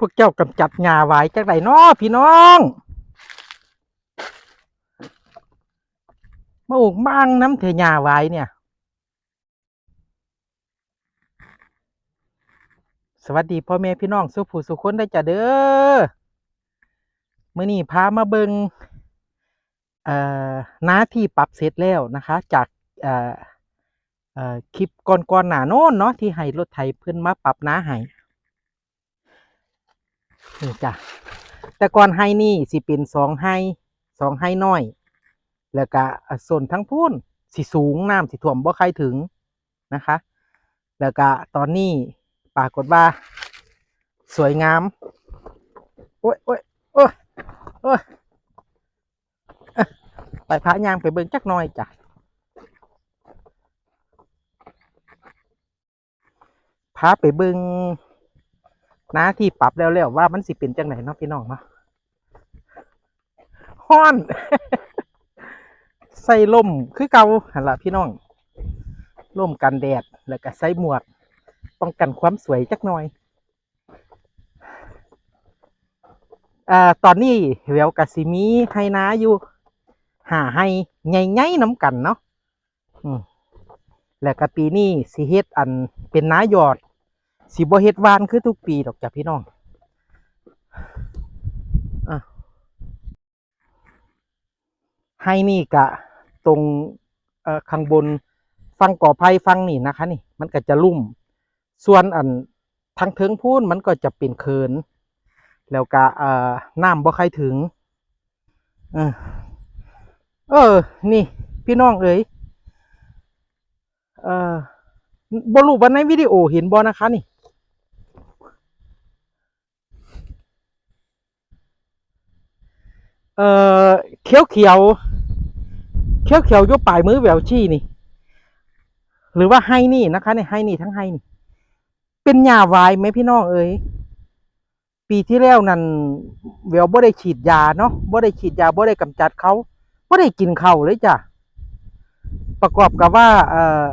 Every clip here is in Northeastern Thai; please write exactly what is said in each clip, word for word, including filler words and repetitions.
วกเจ้ากำจัดหญ้าหวายจักได๋น้อพี่น้อง มาอุกมาอังนำแท้หญ้าหวายเนี่ย สวัสดีพ่อแม่พี่น้องสู่ผู้สู่คนเด้อจ้ะเด้อ มื้อนี้พามาเบิ่ง เอ่อ นาที่ปรับเสร็จแล้วนะคะ จาก เอ่อ เอ่อ คลิปก่อนๆหน้าโน้นเนาะ ที่ให้รถไถเพิ่นมาปรับนาให้ นี่จ้ะ แต่ก่อนไฮ่นี่สิเป็นสองไฮ่ สองไฮ่น้อย แล้วก็ อ่า โซนทางพู้นสิสูง น้ำสิท่วมบ่ค่อยถึงนะคะ แล้วก็ตอนนี้ปรากฏว่าสวยงาม โอ๊ย โอ๊ย โอ๊ย โอ๊ย อ่ะ ไปพาย่างไปเบิ่งจักหน่อยจ้ะ พาไปเบิ่งนาที่ปรับแล้วๆ ว่ามันสิเป็นจั่งใดเนาะพี่น้องเนาะ ฮ้อน ใส่ร่มคือเก่าหั่นล่ะพี่น้อง ร่มกันแดด แล้วก็ใส่หมวก ป้องกันความสวยจักหน่อย อ่า ตอนนี้แหววก็สิมีไฮ่นาอยู่ห้าไฮ่ใหญ่ๆนำกันเนาะ อืม แล้วก็ปีนี้สิเฮ็ดอันเป็นนายอด สิบ่เฮ็ดหว่านคือทุกปีดอกจ้ะพี่น้อง อ่ะ ไฮ่นี่กะตรง เอ่อ ข้างบนฝั่งกอไผ่ฝั่งนี่นะคะนี่ มันก็จะลุ่ม ส่วนอันทางเทิงพู้นมันก็จะเป็นเคิน แล้วก็ เอ่อ น้ำบ่ค่อยถึง เออ เออ นี่ พี่น้องเอ๋ย เอ่อ บ่รู้ว่าในวิดีโอเห็นบ่นะคะนี่ เอ่อ เขียวๆ เขียวๆ อยู่ปลายมือแหววชี้นี่ หรือว่าไฮ่นี่นะคะ ในไฮ่นี่ทั้งไฮ่นี่ เป็นหญ้าหวายไหมพี่น้องเอ๋ย ปีที่แล้วนั่นแหววบ่ได้ฉีดยาเนาะ บ่ได้ฉีดยา บ่ได้กำจัดเขา บ่ได้กินข้าวเลยจ้ะ ประกอบกับว่า เอ่อ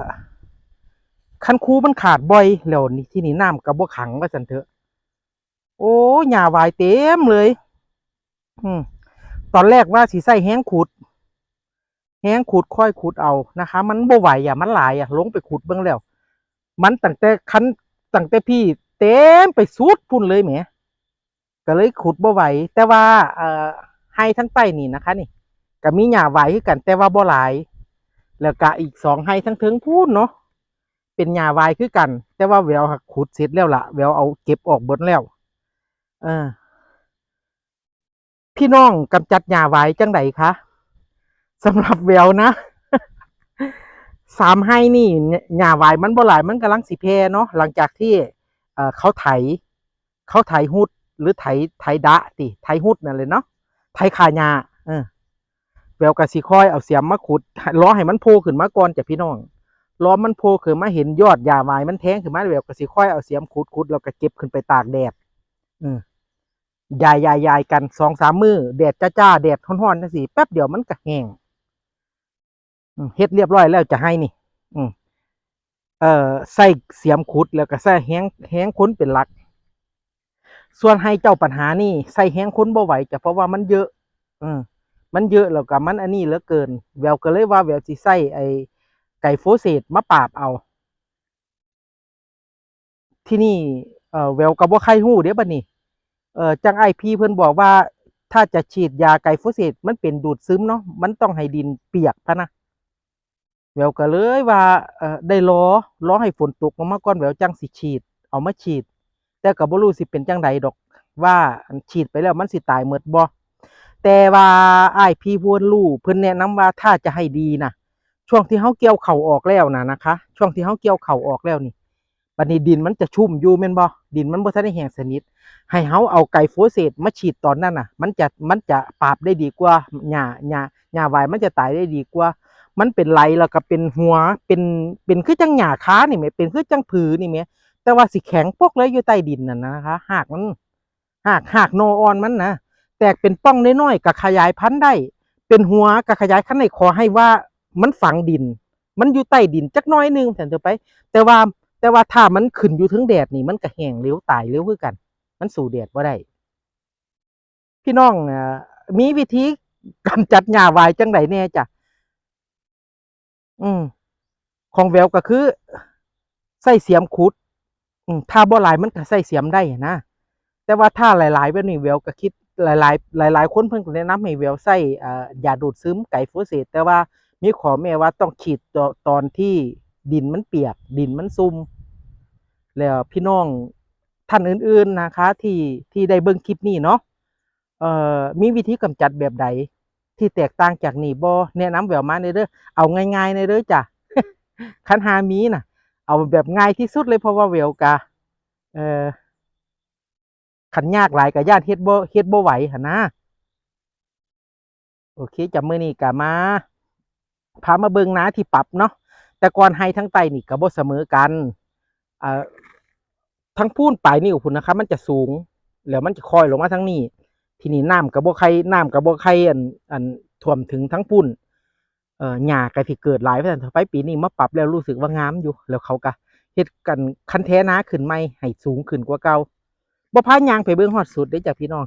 คันคูมันขาดบ่อย แล้วนี่ ที่นี่น้ำก็บ่ขังว่าซั่นเถาะ โอ้ หญ้าหวายเต็มเลย อืม ตอนแรกว่าสิใช้แฮงขุด แฮงขุด ค่อยขุดเอานะคะ มันบ่ไหวอะ มันหลายอะ ลงไปขุดเบิ่งแล้ว มันตั้งแต่คัน ตั้งแต่พี้เต็มไปสุดพู้นเลยแหม ก็เลยขุดบ่ไหว แต่ว่า เอ่อ ไฮ่ทางใต้นี่นะคะนี่ ก็มีหญ้าหวายคือกัน แต่ว่าบ่หลาย แล้วก็อีกสองไฮ่ทางเทิงพู้นเนาะ เป็นหญ้าหวายคือกัน แต่ว่าแหววหักขุดเสร็จแล้วล่ะ แหววเอาเก็บออกเบิดแล้ว เออ พี่น้องกำจัดหญ้าหวายจั่งใดคะ สำหรับแหววนะ สามไฮ่นี่ หญ้าหวายมันบ่หลาย มันกำลังสิแผ่เนาะ หลังจากที่ เอ่อ เขาไถ เขาไถฮุด หรือไถ ไถดะติ ไถฮุดนั่นเลยเนาะ ไถฆ่าหญ้า เออ แหววก็สิค่อยเอาเสียมมาขุด รอให้มันโผล่ขึ้นมาก่อนจ้ะพี่น้อง รอมันโผล่ขึ้นมา เห็นยอดหญ้าหวายมันแทงขึ้นมา แหววก็สิค่อยเอาเสียมขุด ขุดแล้วก็เก็บขึ้นไปตากแดด เออ ยายๆๆกันสองสามมื้อ แดดจ้าๆ แดดฮ้อนๆจั่งซี้ แป๊บเดียวมันก็แห้ง อืม เฮ็ดเรียบร้อยแล้วจ้ะไฮ่นี่ อืม เอ่อ ใช้เสียมขุดแล้วก็ใช้แฮง แฮงคนเป็นหลัก ส่วนไฮ่เจ้าปัญหานี่ใช้แฮงคนบ่ไหวจ้ะ เพราะว่ามันเยอะ เออ มันเยอะแล้วก็มันอันนี้เหลือเกิน แหววก็เลยว่าแหววสิใช้ไอ้ไกลโฟเสตมาปราบเอา ที่นี่ เอ่อ แหววก็บ่ใคร่ฮู้เด้บัดนี้ เอ่อ จั่งอ้ายพีเพิ่นบอกว่า ถ้าจะฉีดยาไกลโฟเสตมันเป็นดูดซึมเนาะ มันต้องให้ดินเปียกพะนะ แหววก็เลยว่า เอ่อ ได้รอ รอให้ฝนตกลงมาก่อน แหววจั่งสิฉีด เอามาฉีด แต่ก็บ่รู้สิเป็นจั่งใดดอก ว่าอันฉีดไปแล้วมันสิตายหมดบ่ แต่ว่าอ้ายพีเพิ่นรู้ เพิ่นแนะนำว่าถ้าจะให้ดีน่ะ ช่วงที่เฮาเกี่ยวข้าวออกแล้วน่ะนะคะ ช่วงที่เฮาเกี่ยวข้าวออกแล้วนี่ บัดนี้ดินมันจะชุ่มอยู่แม่นบ่ ดินมันบ่ทันได้แห้งสนิท ให้เฮาเอาไกลโฟเสตมาฉีดตอนนั้นน่ะ มันจะ มันจะปราบได้ดีกว่า หญ้า หญ้า หญ้าหวายมันจะตายได้ดีกว่า มันเป็นไหลแล้วก็เป็นหัว เป็น เป็นคือจั่งหญ้าคานี่แหม เป็นคือจั่งผือนี่แหม แต่ว่าสิแข็งปกเลยอยู่ใต้ดินนั่นนะคะ รากมัน ราก รากหน่ออ่อนมันนะ แตกเป็นป่องน้อยๆ ก็ขยายพันธุ์ได้ เป็นหัวก็ขยายพันธุ์ได้ ขอให้ว่ามันฝังดิน มันอยู่ใต้ดินจักหน่อยหนึ่ง ซั่นเถาะไป แต่ว่า แต่ว่าถ้ามันขึ้นอยู่เทิงแดดนี่ มันก็แห้งเร็ว ตายเร็วคือกัน มันสู้แดดบ่ได้ พี่น้อง เอ่อ มีวิธีกำจัดหญ้าหวายจั่งใดแหน่จ้ะ? อืม ของแหววก็คือใช้เสียมขุด อืม ถ้าบ่หลายมันก็ใช้เสียมได้หั้นนะ แต่ว่าถ้าหลายๆ แบบนี้แหววก็คิด หลายๆ หลายๆ คนเพิ่นก็แนะนำให้แหววใช้ เอ่อ ยาดูดซึมไกลโฟเสต แต่ว่ามีข้อแม้ว่าต้องฉีดต- ตอนที่ดินมันเปียก ดินมันซุ่ม แล้วพี่น้องท่านอื่นๆ นะคะ ที่ ที่ได้เบิ่งคลิปนี้เนาะ เอ่อ มีวิธีกำจัดแบบใดที่แตกต่างจากนี้บ่? แนะนำแหววมาแหน่เด้อ เอาง่ายๆ แหน่เด้อจ้ะ คันหามีน่ะ เอาแบบง่ายที่สุดเลย เพราะว่าแหววก็ เอ่อ คันยากหลายก็ย้านเฮ็ดบ่ เฮ็ดบ่ไหวหั้นนะ โอเคจ้ะ มื้อนี้ก็มา พามาเบิ่งนาที่ปรับเนาะ แต่ก่อนไฮ่ทางใต้นี่ก็บ่เสมอกัน เอ่อ ทางพู้นปลายนิ้วพู้นนะครับ มันจะสูง แล้วมันจะค่อยลงมาทางนี้ ทีนี้น้ำก็บ่ใค่ น้ำก็บ่ใค่ อัน อันท่วมถึงทางพู้น เอ่อ หญ้าก็สิเกิดหลายว่าซั่นเถาะ ไปปีนี้มาปรับแล้วรู้สึกว่างามอยู่ แล้วเขาก็เฮ็ดกันคันแถนาขึ้นใหม่ให้สูงขึ้นกว่าเก่า บ่พาย่างไปเบิ่งฮอดสุดเด้อจ้ะพี่น้อง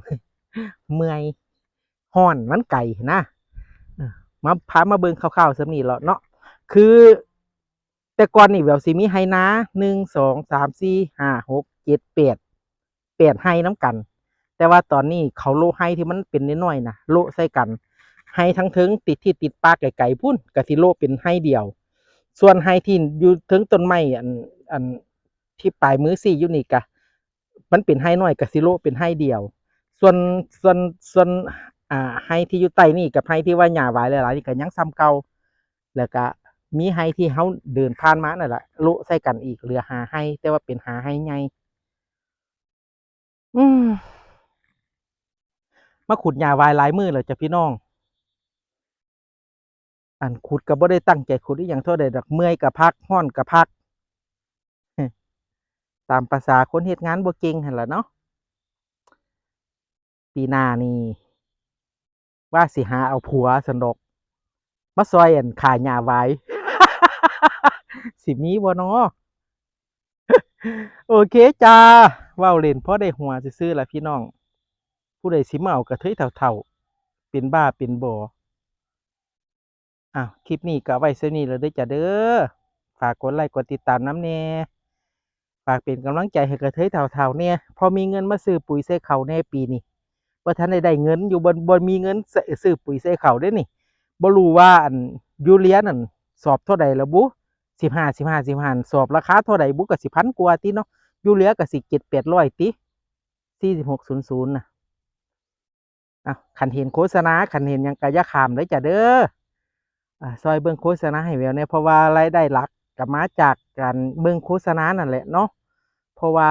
เมื่อย ร้อน มันไกลนะ เออ มา พามาเบิ่งคร่าวๆ ส่ำนี้แหละเนาะ คือ แต่ก่อนนี่แหววสิมีไฮ่นา หนึ่ง สอง สาม สี่ ห้า หก เจ็ด แปด แปดไฮ่นำกัน แต่ว่าตอนนี้เขาโละไฮ่ที่มันเป็นน้อยๆ น่ะ โละใส่กัน ไฮ่ทางเทิงติดที่ติดป่าไกลๆ พู้น ก็สิโละเป็นไฮ่เดียว ส่วนไฮ่ที่อยู่เทิงต้นไม้ อัน อันที่ปลายมือซี้อยู่นี่ก็ มันเป็นไฮ่น้อยก็สิโละเป็นไฮ่เดียว ส่วน ส่วน ส่วน อ่า ไฮ่ที่อยู่ใต้นี่กับไฮ่ที่ว่าหญ้าหวายหลายๆ นี่ก็ยังส่ำเก่า แล้วก็มีไฮ่ที่เฮาเดินผ่านมานั่นแหละ โละใส่กันอีก เหลือห้าไฮ่ แต่ว่าเป็นห้าไฮ่ใหญ่ อืม มาขุดหญ้าหวายหลายมื้อแล้วจ้ะพี่น้อง อันขุดก็บ่ได้ตั้งใจขุดอีหยังเท่าใดดอก เมื่อยก็พัก ร้อนก็พัก ตามประสาคนเฮ็ดงานบ่เก่งหั้นล่ะเนาะ ปีหน้านี่ ว่าสิหาเอาผัวซั้นดอก มาซ่อยอันฆ่าหญ้าหวาย สิมีบ่น้อ โอเคจ้า เว้าเล่นพอได้หัวซื่อๆ ล่ะพี่น้อง ผู้ใดสิมาเอากระเทยเฒ่าๆ เป็นบ้าเป็นบอ อ้าว คลิปนี้ก็ไว้ส่ำนี้แล้วเด้อจ้ะเด้อ ฝากกดไลค์กดติดตามนำแหน่ ฝากเป็นกำลังใจให้กระเทยเฒ่าๆ แหน่ พอมีเงินมาซื้อปุ๋ยใส่ข้าวแหน่ปีนี้ บ่ทันได้ได้เงินอยู่ บ่ บ่มีเงินซื้อ ซื้อปุ๋ยใส่ข้าวเด้นี่ บ่รู้ว่าอันยูเรียนั่นสอบเท่าใดแล้วบุ สิบห้า สิบห้า สิบห้า สอบราคาเท่าใดบุ ก็สิพันกว่าติเนาะ ยูเรียก็สิเจ็ดแปดร้อยติ สี่สิบหกศูนย์ศูนย์ น่ะ อ่ะ คันเห็นโฆษณา คันเห็นหยังก็อย่าข้ามเด้อจ้ะเด้อ อ่ะ ซ่อยเบิ่งโฆษณาให้แหววแหน่ เพราะว่ารายได้หลักก็มาจากการเบิ่งโฆษณานั่นแหละเนาะ เพราะว่า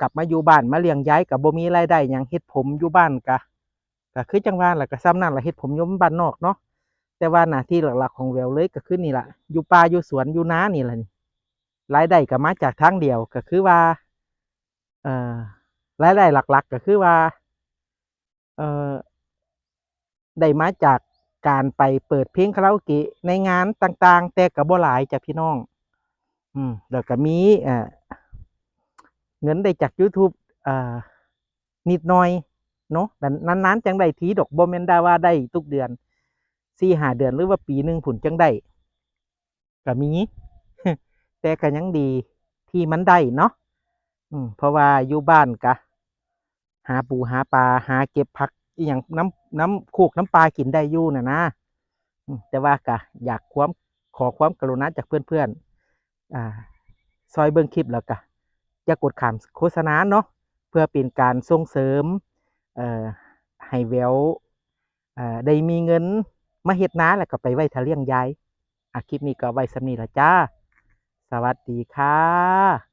กลับมาอยู่บ้านมาเลี้ยงยายก็บ่มีรายได้หยัง เฮ็ดผมอยู่บ้านก็ ก็คือจั่งว่าล่ะ ก็ส่ำนั่นล่ะ เฮ็ดผมอยู่บ้านนอกเนาะ แต่ว่าหน้าที่หลักๆ ของแหววเลยก็คือนี่ล่ะ อยู่ป่าอยู่สวนอยู่นานี่ล่ะนี่ รายได้ก็มาจากทางเดียว ก็คือว่า เอ่อ รายได้หลักๆ ก็คือว่า เอ่อ ได้มาจากการไปเปิดเพลงคาราโอเกะในงานต่างๆ แต่ก็บ่หลายจ้ะพี่น้อง อืม แล้วก็มี เอ่อ เงินได้จากยูทูบ เอ่อ นิดหน่อยเนาะ นานๆ จั่งได้ทีดอก บ่แม่นได้ว่าได้ทุกเดือน สี่ห้าเดือน หรือว่าปีหนึ่งพู้นจั่งได้ ก็มี แต่ก็ยังดีที่มันได้เนาะ อืม เพราะว่าอยู่บ้านก็หาปูหาปลา หาเก็บผักอิหยังนำ นำโคกนำป่ากินได้อยู่น่ะนะ อืม แต่ว่าก็อยากความ ขอความกรุณาจากเพื่อนๆ อ่า ซ่อยเบิ่งคลิปแล้วก็อย่ากดข้ามโฆษณาเนาะ เพื่อเป็นการส่งเสริม เอ่อ ให้แหวว เอ่อ ได้มีเงินมาเฮ็ดนา แล้วก็ไปไว้ท่าเลี้ยงยาย อ่ะ คลิปนี้ก็ไว้ส่ำนี้ล่ะจ้า สวัสดีค่ะ